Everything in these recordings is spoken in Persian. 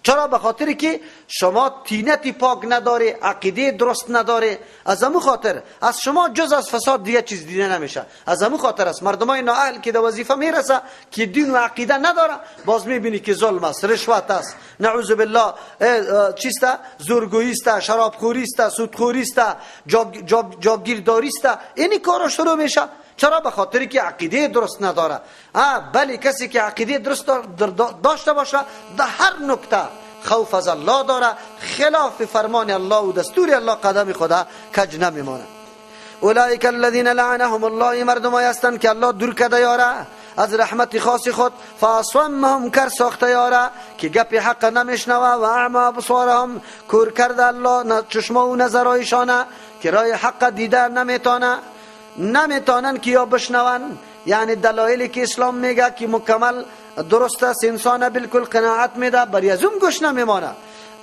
چرا؟ به خاطر که شما تینتی پاک نداره، عقیده درست نداره. از امو خاطر از شما جز از فساد دیگه چیز دیده نمیشه. از امو خاطر است مردمای نااهل که در وظیفه میرسه که دین و عقیده نداره، باز میبینی که ظلم است، رشوت است، نعوذ بالله چیست، زورگویی است، شرابخوری است، سودخوری است، جاگیرداری است. اینی کارا شروع میشه. چرا؟ به خاطر که عقیده درست نداره. بله کسی که عقیده درست داشته باشه در هر نکته خوف از الله داره، خلاف فرمان الله و دستور الله قدم خدا کج نمیمانه. اولئک الذین لعنهم الله، مردمای هستند که الله دور کرده یاره از رحمت خاص خود، فاصمهم کر ساخته یاره که گپ حق نمیشنوه، و اعمی ابصارهم کور کرده الله چشما و نظرایشانه که رای حق دیده نمیتانه، نمیتونن که یا بشنون. یعنی دلایلی که اسلام میگه که مکمل درست است، انسان بالکل قناعت میده، بر از اون گوش نمیمانه.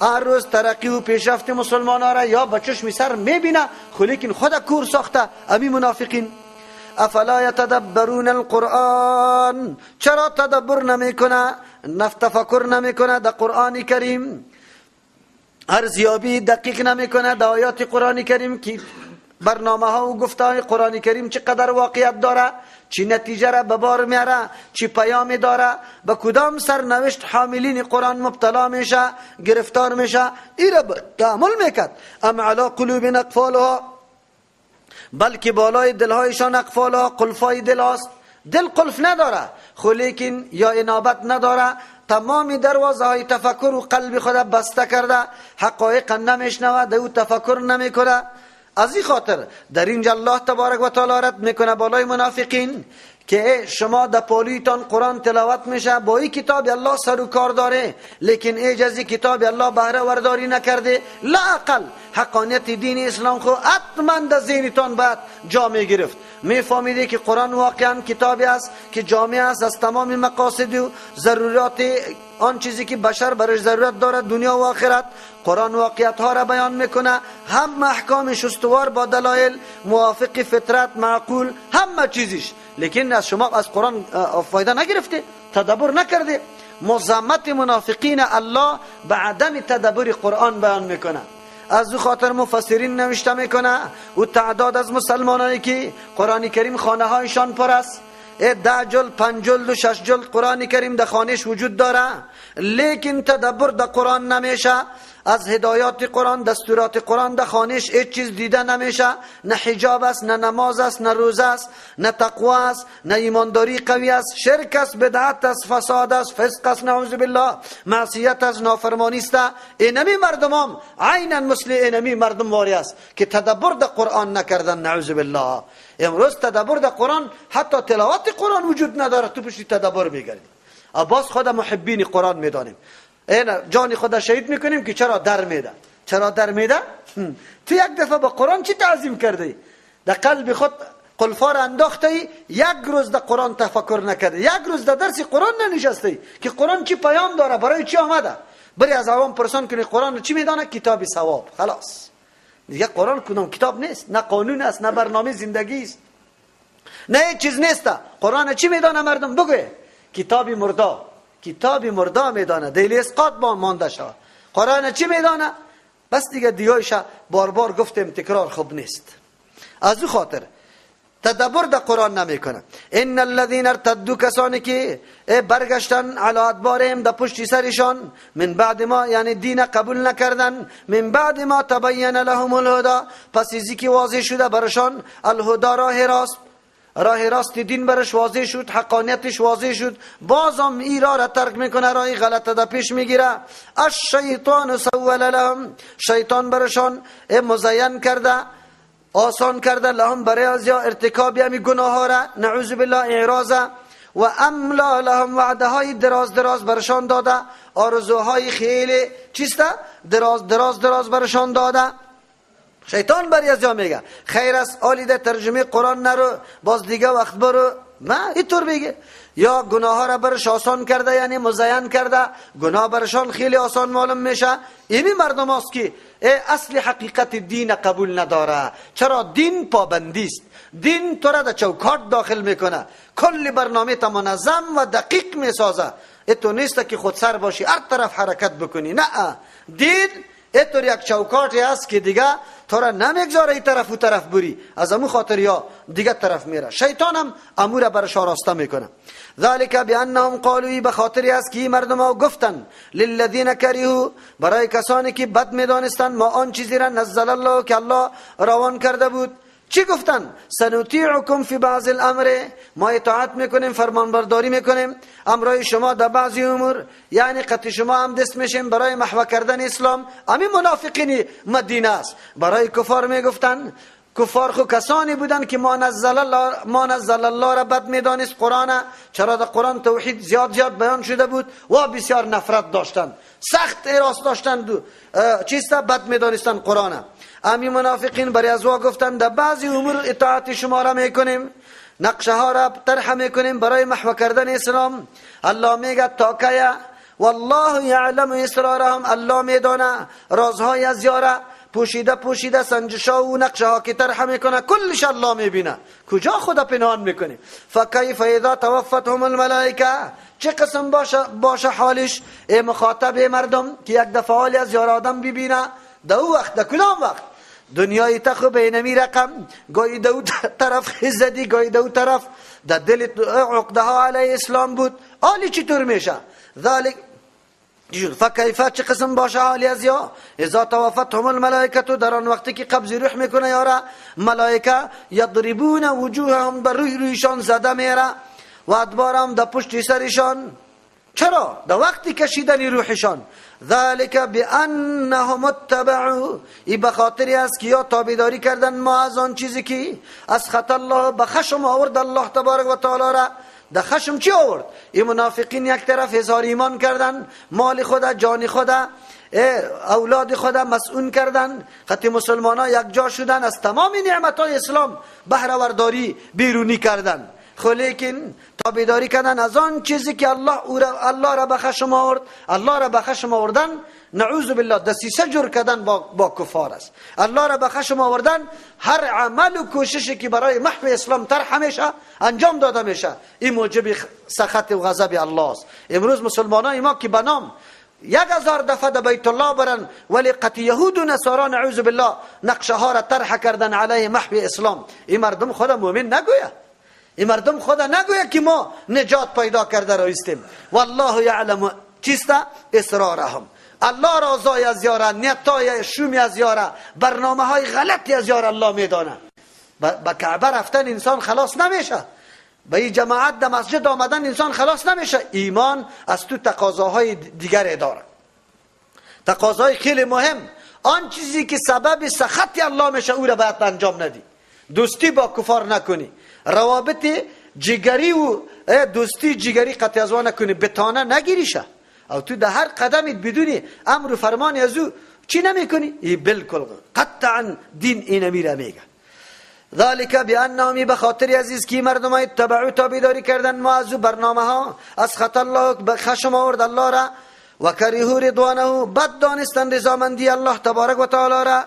هر روز ترقی و پیشرفت مسلمان ها را یا به چشم سر میبینه، خو لیکن خود کور ساخته امی منافقین. افلا یتدبرون القرآن، چرا تدبر نمیکنه، تفکر نمیکنه در قرآن کریم، ارزیابی دقیق نمیکنه در آیات قرآن کریم که برنامه ها و گفته های قرآن کریم چقدر واقعیت داره، چی نتیجه را به بار میاره، چی پیام داره، به کدام سرنوشت حاملین قرآن مبتلا میشه، گرفتار میشه، ای را تأمل میکرد. ام علی قلوب اقفالها، بلکه بالای دلهایشان اقفالها، قلفای دل است. دل قلف نداره خو لیکن یا انابت نداره، تمام دروازه های تفکر و قلب خود بسته کرده، حقایق نمیشنوه، در او تفکر نمیکنه. از این خاطر در اینجا الله تبارک و تعالی رد میکنه بالای منافقین که شما در پالیتان قرآن تلاوت میشه، با این کتاب الله سر و کار داره، لیکن اجازه کتاب الله بهره ورداری نکرده. لااقل حقانیت دین اسلام خو حتما در ذهنتان باید جا میگرفت، میفهمیده که قرآن واقعا کتابی است که جامع است از تمام مقاصد و ضرورات آن چیزی که بشر برش ضرورت دارد، دنیا و آخرت. قرآن واقعیت ها را بیان میکنه، هم احکامش استوار با دلایل موافق فطرت معقول، همه چیزش. لیکن از شما از قرآن فایده نگرفته، تدبر نکرده. مذمت منافقین الله به عدم تدبر قرآن بیان میکنه. از او خاطر مفسرین نوشته میکنه او تعداد از مسلمانایی که قرآن کریم خانه هایشان پر است، 10 جلد 5 جلد و 6 جلد قرآن کریم در خانهش وجود داره، لیکن تدبر در قرآن نمیشه. از هدایات قرآن، دستورات قرآن در خانهش هیچ چیز دیده نمیشه، نه حجاب است، نه نماز است، نه روزه است، نه تقوا است، نه ایمانداری قوی است، شرک است، بدعت است، فساد است، فسق است، نعوذ بالله، معصیت است، نافرمانی است. اینمی مردمام عینا مثل اینمی مردم واری است که تدبر در قرآن نکردن، نعوذ بالله. امروز تدبر در قرآن، حتی تلاوت قرآن وجود نداره، تو پشت تدبر میگردی. باز خود محبین قرآن میدانیم، این جان خدا شهید میکنیم که چرا در میده، چرا در میده؟ تو یک دفعه با قرآن چی تعظیم کرده؟ در قلب خود قلفا را انداخته، یک روز در قرآن تفکر نکرده، یک روز در درس قرآن ننشسته که قرآن چی پیام داره، برای چی آمده. بری از عوام پرسان کنی قرآن چی میدانه؟ کتاب ثواب. خلاص دیگه قرآن کدام کتاب نیست، نه قانون است، نه برنامه زندگی است، نه هیچ چیز نیست. قرآن چی میدانه مردم؟ بگو کتاب مردا، کتاب مردا میدانه، دیل اسقاط با مانده شود. قرآن چی میدانه؟ بس دیگه دیگایش بار بار گفتیم، تکرار خوب نیست. از او خاطر تدبر در قرآن نمیکنه. ان الذين ارتدوا، کسانی که برگشتن علی ادبارهم، در پشت سرشان، من بعد ما، یعنی دین قبول نکردن، من بعد ما تبین لهم الهدى، پس از که واضح شده برشان الهدى، راه راست، راه راست دین برش واضح شد، حقانیتش واضح شد، بازم ای راه را ترک میکنه، راه غلط در پیش میگیره. الشیطان سول لهم، شیطان برشان مزین کرده، آسان کرده، لهم برای از یا ارتکاب همی گناه ها را، نعوذ بالله، اعراض و املا لهم، وعده های دراز دراز برشان داده، آرزوهای خیلی چیسته دراز دراز دراز برشان داده. شیطان بری از جا میگه خیر است آلی ده ترجمه قرآن نرو، باز دیگه وقت برو، نه اینطور میگه. یا گناه ها را برش آسان کرده، یعنی مزین کرده، گناه برشان خیلی آسان معلوم میشه. اینی مردم هاست که اصل حقیقت دین قبول نداره. چرا؟ دین پابندی است، دین تو را در چوکاٹ داخل میکنه، کل برنامه تا منظم و دقیق میسازه. اتو نیست که خودسر باشی هر طرف حرکت بکنی. نه، دین اتو یک چوکاتی است که دیگه تو را نمیگذاره این طرف و طرف بری، از امو خاطر یا دیگه طرف میره. شیطان هم امور برش آراسته میکنه. ذالک بانهم قالوا، به خاطری است که مردم ها گفتن للذین کرهوا، برای کسانی که بد میدانستند ما آن چیزی را نزل الله که الله روان کرده بود. چی گفتن؟ سنطیعکم فی بعض الامر، ما اطاعت میکنیم، فرمانبرداری میکنیم امرای شما در بعضی امور، یعنی قطع شما هم دست میشیم برای محو کردن اسلام. امی منافقین مدینه است. برای کفار میگفتن، کفار خو کسانی بودن که ما نزل الله را بد میدانست قرآن. چرا در قرآن توحید زیاد زیاد بیان شده بود و بسیار نفرت داشتن، سخت اراس داشتند، چیستا بد میدانستن قرآن. امی منافقین برای از وا گفتن در بعضی امور اطاعت شما را میکنیم، نقشه ها را طرح میکنیم برای محو کردن اسلام. الله میگه تا کیه؟ والله یعلم اسرارهم، الله میدانه رازهای از یاره پوشیده پوشیده، سنجشا و نقشه ها که طرح میکنه کلش الله میبینه. کجا خدا پنهان میکنه؟ فکیف اذا توفتهم الملائکه، چه قسم باشه حالش ای مخاطب مردم که یک دفعه حالی از یار آدم ببینه. در او وقت، در کدام وقت؟ دنیای تخو بینمی رقم، گاهی در او طرف خزدی، گاهی در او طرف در دل عقده ها علیه اسلام بود. حالی چطور میشه؟ ذالک فکیف، چه قسم باشه حالی از یا اذا توفتهم الملائکه، در آن وقتی که قبض روح میکنه یارا ملائکه، یضربون وجوههم، بر روی رویشان زده میره و ادبارهم در پشت سرشان. چرا؟ در وقتی کشیدن روحشان. ذالک بانهم اتبعوا، ای به خاطری است که یا تابعداری کردن ما از آن چیزی که از خط الله به خشم آورد الله تبارک و تعالی را. در خشم چی آورد؟ این منافقین یک طرف اظهار ایمان کردن، مال خدا، جان خدا، اولاد خدا مسئول کردن، خط مسلمان ها یک جا شدن، از تمام نعمت های اسلام بهره ورداری بیرونی کردن. خو لیکن تابعداری کردن از آن چیزی که الله را به خشم آورد. الله را به خشم آوردن نعوذ بالله دسیسه جور کردن با کفار است. الله را به خشم آوردن هر عمل و کوششی که برای محو اسلام طرح میشه انجام داده میشه، این موجب سخط و غضب الله است. امروز مسلمانان ما که بنام 1000 دفعه در بیت الله برن، ولی قطع یهود و نصارا نعوذ بالله نقشه ها را طرح کردن علیه محو اسلام. این مردم خدا مؤمن نگویه، این مردم خدا نگویه که ما نجات پیدا کرده رایستیم. والله یعلم چیست؟ اسرارهم. الله رازای از یاره، نیتای شومی از یاره، برنامه های غلطی از یاره الله میدانه. به کعبه رفتن انسان خلاص نمیشه، به این جماعت در مسجد آمدن انسان خلاص نمیشه. ایمان از تو تقاضاهای دیگر داره، تقاضای خیلی مهم. آن چیزی که سبب سخط الله میشه او را باید انجام ندی. دوستی با کفار نکنی، روابط جگری و دوستی جگری قطع از نکنی، بتانه نگیریشه. او تو در هر قدمت بدونی امر و فرمان از او چی نمیکنی؟ ای بالکل قطعا دین اینه میره میگه. ذالک بانهم، به خاطر عزیز کی مردم های تبعو تابعداری کردن ما از او برنامه ها، از خط الله به خشم آورد الله را، و کرهوا رضوانه، بد دانستن رضامندی الله تبارک و تعالی را.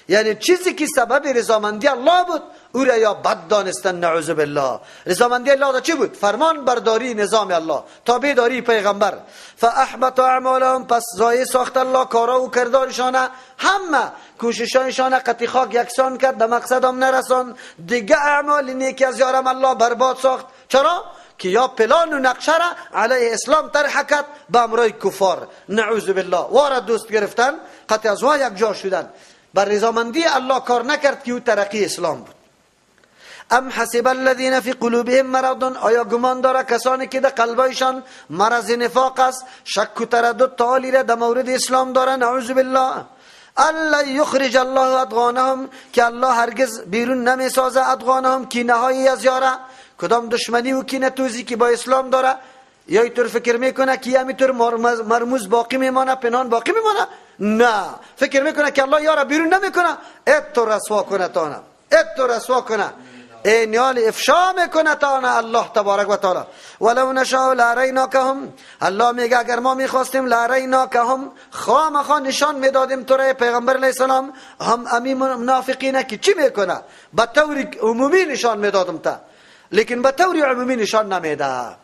یعنی چیزی که سبب رضامندی الله بود او را یا بد دانستن نعوذ بالله. رضامندی الله دا چی بود؟ فرمان برداری نظام الله، تابع داری پیغمبر. فاحبط اعمالهم، پس ضایع ساخت الله کارا و کردارشان، همه کوششانشان قطع خاک یکسان کرد، به مقصدم نرسان. دیگه اعمال نیکی از یارم الله برباد ساخت. چرا؟ که یا پلان و نقشه را علیه اسلام طرح کرد به امرای کفار نعوذ بالله. وارد دوست گرفتن، قطع از وا یک جا شدن، بر رضامندی الله کار نکرد که او ترقی اسلام بود. ام حسب الذین فی قلوبهم مرض، آیا گمان داره کسانی که در قلبایشان مرض نفاق است، شک و تردد تعالی را در مورد اسلام داره نعوذ بالله. الا یخرج الله ادغانهم، که الله هرگز بیرون نمیسازه ادغانهم، کینه های از یاره، کدام دشمنی و کینه توزی که با اسلام داره، یا اینطور فکر میکنه که همینطور مرموز باقی میمانه، پنهان باقی میمانه. نه، فکر میکنه که الله یاره بیرون نمیکنه، اتو رسوا کنه تانه، اتو رسوا کنه، ای نیال افشا میکنه تانه الله تبارک و تعالی. ولو نشاء لاریناکهم، الله میگه اگر ما میخواستیم لاریناکهم، خامخا نشان میدادیم تو را پیغمبر علیه السلام، هم امی منافقینه که چی میکنه، به طور عمومی نشان میدادم تا، لیکن به طور عمومی نشان نمیده.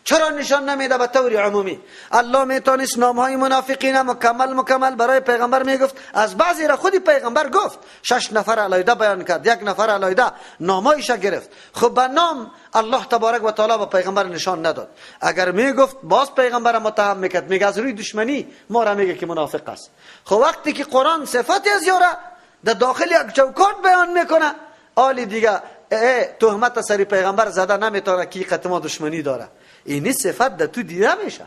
چرا نشان نمیده به طور عمومی؟ الله میتونست نامهای منافقین مکمل مکمل برای پیغمبر میگفت. از بعضی را خودی پیغمبر گفت، 6 نفر علیده بیان کرد، 1 نفر علیده نامایش گرفت. خب به نام الله تبارک و تعالی به پیغمبر نشان نداد. اگر میگفت باز پیغمبر متهم میکرد، میگه از روی دشمنی ما را میگه که منافق است. خب وقتی که قرآن صفت از یاره در داخل یک چوکات بیان میکنه، آلی دیگه تهمت سری پیغمبر زده نمیتونه که قطعا ما دشمنی داره. اینی صفت در تو دیده میشه.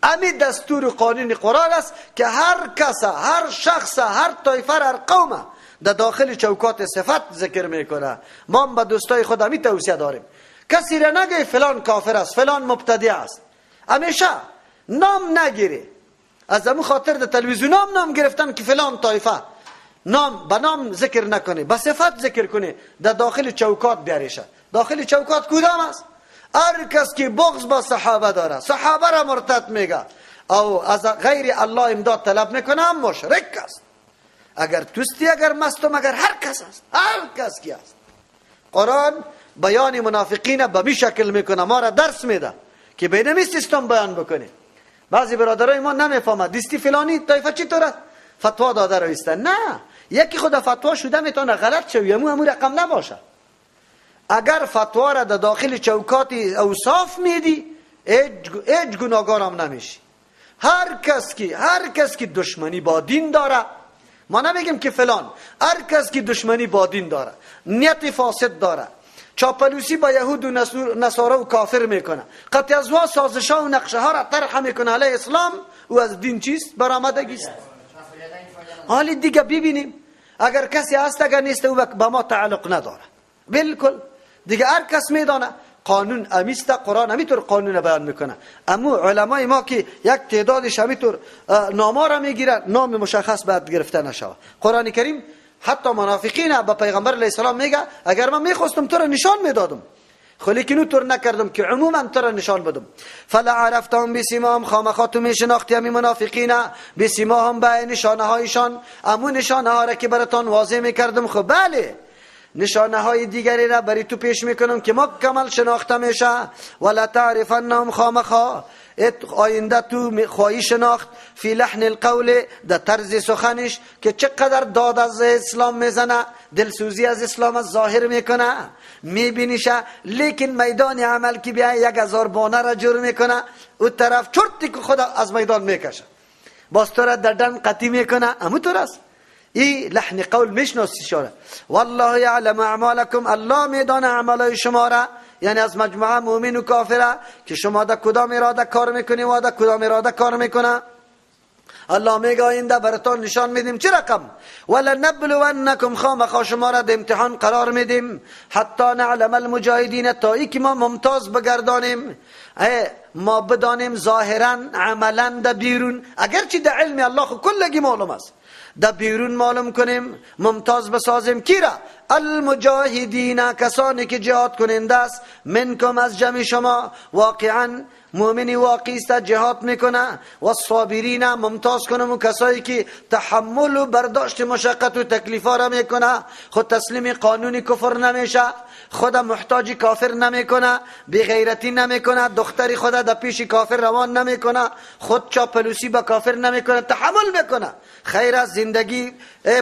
امی دستور قانون قرآن است که هر کس، هر شخص، هر طایفه، هر قوم در داخل چوکات صفت ذکر میکنه. ما به دوستای خود امی توصیه داریم، کسی را نگه فلان کافر است، فلان مبتدع است، همیشه نام نگیری. از امو خاطر در تلویزیون نام گرفتن که فلان طایفه، نام به نام ذکر نکنه، به صفت ذکر کنه، در داخل چوکات بیاریشه. داخل چوکات کدام است؟ هر کس که بغض با صحابه داره، صحابه را مرتد میگه او از غیر الله امداد طلب میکنه، هم مشرک است. اگر توستی، اگر مستم، اگر هر کس است، هر کس کی است. قرآن بیان منافقین به می شکل میکنه، ما را درس میده که به نمی سیستم بیان بکنه. بعضی برادرای ما نمیفهمه دیستی فلانی طایفه چطور است، فتوا داده رویسته. نه، یکی خود فتوا شده میتونه غلط شه، یمو همون رقم نباشه. اگر فتوا را در داخل چوکات اوصاف میدی، هیچ گناهکار هم نمیشی. هر کس کی دشمنی با دین داره، ما نمیگیم که فلان، هر کس کی دشمنی با دین داره، نیت فاسد داره، چاپلوسی با یهود و نصارا و کافر میکنه، قطع از وا سازش ها و نقشه ها را طرح میکنه علیه اسلام، و از دین چیست؟ برآمدگی است. حالی دیگه ببینیم اگر کسی هست اگر نیست، او با ما تعلق نداره بالکل. دیگه هر کس میدانه قانون امیست، قرآن همیطور قانون بیان میکنه. اما علمای ما که یک تعدادش همیطور ناما را میگیرن، نام مشخص باید گرفته نشود. قرآن کریم حتی منافقین به پیغمبر علیه السلام میگه اگر من میخواستم تو را نشان میدادم، خو لیکن او طور نکردم که عموما تو را نشان بدم. فلا عرفتهم بسیماهم، خامخا تو میشناختی همی منافقین بسیماهم، به نشانه هایشان، امو نشانه ها را که براتان واضح میکردم. خب بله، نشانه های دیگری را بری تو پیش میکنم که مکمل شناخته میشه. ولا تعرفنهم، خامخا آینده تو خواهی شناخت فی لحن القول، در طرز سخنش که چقدر داد از اسلام میزنه، دلسوزی از اسلام از ظاهر میکنه، میبینیشه، لیکن میدان عمل که بیا 1000 بانه را جور میکنه، او طرف چرتی که خود از میدان میکشه، باز تو را در دن قطی میکنه. امو طور است. ای لحن قول میشناسی شاره. والله یعلم اعمالکم، الله میدانه اعمالای شما را، یعنی از مجموعه مؤمن و کافره که شما در کدام اراده کار میکنی و در کدام اراده کار میکنه. الله میگه آینده براتون نشان میدیم چه رقم. ولنبلونکم، خامخا شما را در امتحان قرار میدیم، حتی نعلم المجاهدین، تا ای که ما ممتاز بگردانیم، ما بدانیم ظاهرا عملا در بیرون، اگرچه در علم الله خو کلگی معلوم است، در بیرون معلوم کنیم، ممتاز بسازیم کی را؟ المجاهدین، کسانی که جهاد کننده است، منکم از جمع شما، واقعا مؤمنی واقعی است جهاد میکنه، و الصابرین، ممتاز کنم و کسایی که تحمل و برداشت مشقت و تکلیف را میکنه، خود تسلیم قانون کفر نمیشه، خود محتاج کافر نمیکنه، بی غیرتی نمیکنه، دختری خود در پیش کافر روان نمیکنه، خود چاپلوسی با کافر نمیکنه، تحمل میکنه. خیر از زندگی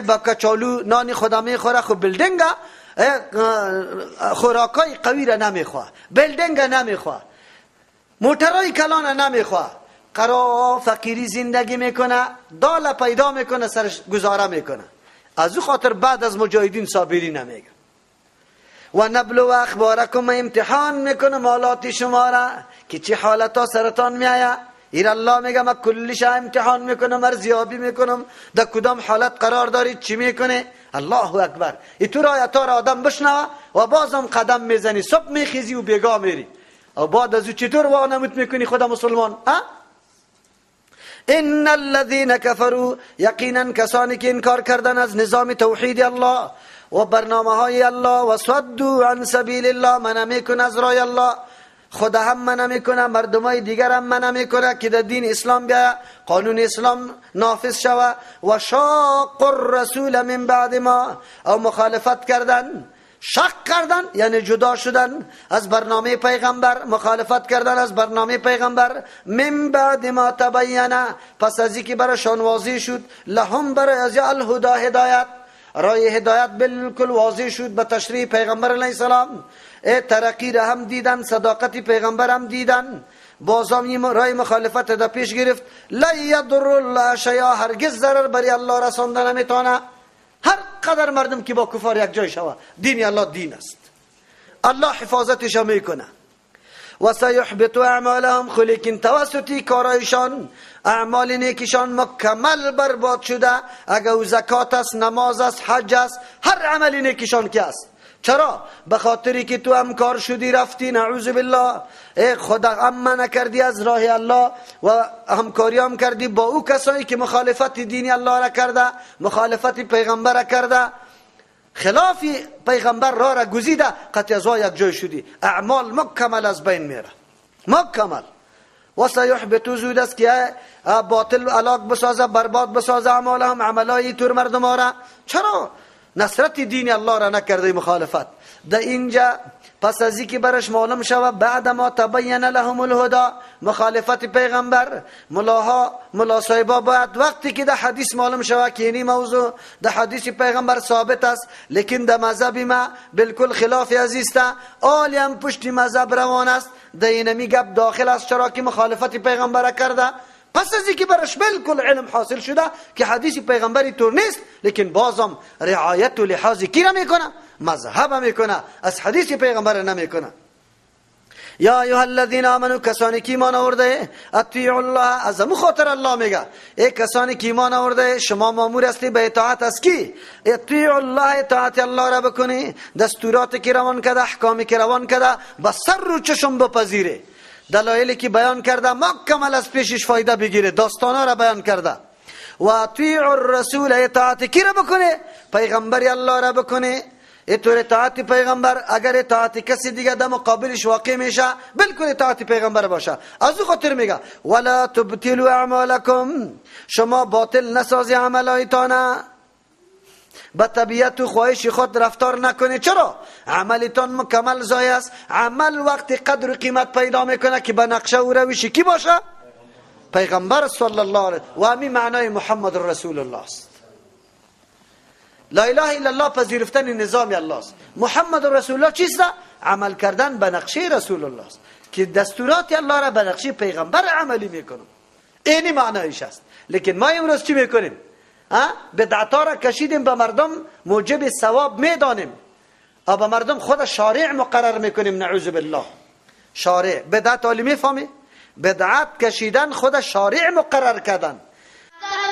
با کچالو نان خدا میخوره، خب building خوراکای قوی را نمیخواه، building نمیخواه، موترای کلان نمیخواه، قرار فقیری زندگی میکنه، دال پیدا میکنه، سرش گزاره میکنه. از او خاطر بعد از مجاهدین صابری نمیگه. و نبلو اخبارکم، امتحان میکنه مالات شما را که چه حالتا سرتان میآید. ایر الله میگه من کلش امتحان میکنم، ارزیابی میکنم، در کدام حالت قرار دارید، چی میکنه. الله اکبر. ای تو را آدم بشنوه و بازم قدم میزنی، صبح میخیزی و بیگاه میری، و بعد از او چطور وانمود میکنی خدا مسلمان؟ ها؟ ان الذين كفروا، یقینا کسانی که انکار کردن از نظام توحید الله و برنامه های الله، و صدوا عن سبیل الله، منع میکنه از راه الله، خدا هم منع میکنه، مردمای دیگر هم منع میکنه که در دین اسلام بیا، قانون اسلام نافذ شوه. و شاق الرسول من بعد ما، او مخالفت کردن، شق کردن یعنی جدا شدن از برنامه پیغمبر، مخالفت کردن از برنامه پیغمبر، من بعد ما تبین، پس از اینکه برایشان واضح شد، لهم برای از الهدی هدایت، رای هدایت بالکل واضح شد به تشریح پیغمبر علیه السلام. ترقی را هم دیدن، صداقت پیغمبر هم دیدن، بازم رای مخالفت را پیش گرفت. لا یضر الله شیئا، هرگز ضرر برای الله رسانده نمیتونه. هر قدر مردم که با کفار یک جای شوه، دین الله دین است، الله حفاظتش میکنه. و سیحبط اعمالهم، خلیکن توسطی کارایشان، اعمال نیکشان مکمل برباد شده. اگر او زکات است، نماز است، حج است، هر عمل نیکشان که است. چرا؟ به خاطری که تو همکار شدی رفتی، نعوذ بالله، ای خدا اما نکردی از راه الله و همکاری هم کردی با او کسایی که مخالفت دینی الله را کرده، مخالفت پیغمبر را کرده، خلاف پیغمبر را را گزیده، قطع از یک جای شدی، اعمال مکمل از بین میره، مکمل. و سیحبط، زود است که باطل علاق بسازه، برباد بسازه اعمال هم، عملای تور مردم را. چرا نصرت دین الله را نکرده مخالفت؟ در اینجا پس از اینکه برش معلوم شود، بعد ما تبین لهم الهدی، مخالفت پیغمبر، ملاها ملا صاحبا باید وقتی که در حدیث معلوم شود که اینی موضوع در حدیث پیغمبر ثابت است، لیکن در مذهب ما بالکل خلاف ازیست، آلی هم پشت مذهب روان است، در اینمی گپ داخل است، چرا که مخالفت پیغمبر کرده. پس از اینکه برش بالکل علم حاصل شده که حدیث پیغمبری طور نیست، لیکن بازم رعایت و لحاظ کی را میکنه؟ مذهب میکنه، از حدیث پیغمبر نمیکنه. یا ایها الذین آمنو، کسانی که ایمان آورده، اطیعوا الله، از مو خاطر الله میگه ای کسانی که ایمان آورده، شما مامور هستی به اطاعت از کی؟ اطیعوا الله، اطاعت الله را بکنی، دستورات که روان کرده، احکامی که روان کرده، با سر و چشم بپذیره، دلایلی که بیان کرده مکمل از پیشش فایده بگیره، داستانا را بیان کرده. و اطیعوا الرسول، اطاعت کی را بکنه؟ پیغمبر الله را بکنه. اینطور اطاعت پیغمبر، اگر اطاعت کسی دیگه در مقابلش واقع میشه، بالکل اطاعت پیغمبر باشه. از او خاطر میگه ولا تبطلوا اعمالکم، شما باطل نسازی عملایتان، به طبیعت و خواهش خود رفتار نکنید. چرا؟ عملتان مکمل ضایع است. عمل وقتی قدر و قیمت پیدا میکنه که به نقشه و روش کی باشه؟ پیغمبر صلی الله علیه و همین معنای محمد رسول الله است. لا اله الا الله پذیرفتن نظام الله است. محمد رسول الله چیست؟ عمل کردن به نقشه رسول الله است که دستورات الله را به نقشه پیغمبر عملی میکنم. اینی معنایش است. لیکن ما امروز چی میکنیم؟ بدعت را کشیدیم به مردم، موجب ثواب میدانیم، به مردم خود شارع مقرر میکنیم، نعوذ بالله. شارع بدعت عالی میفهمی؟ بدعت کشیدن خود شارع مقرر کردن.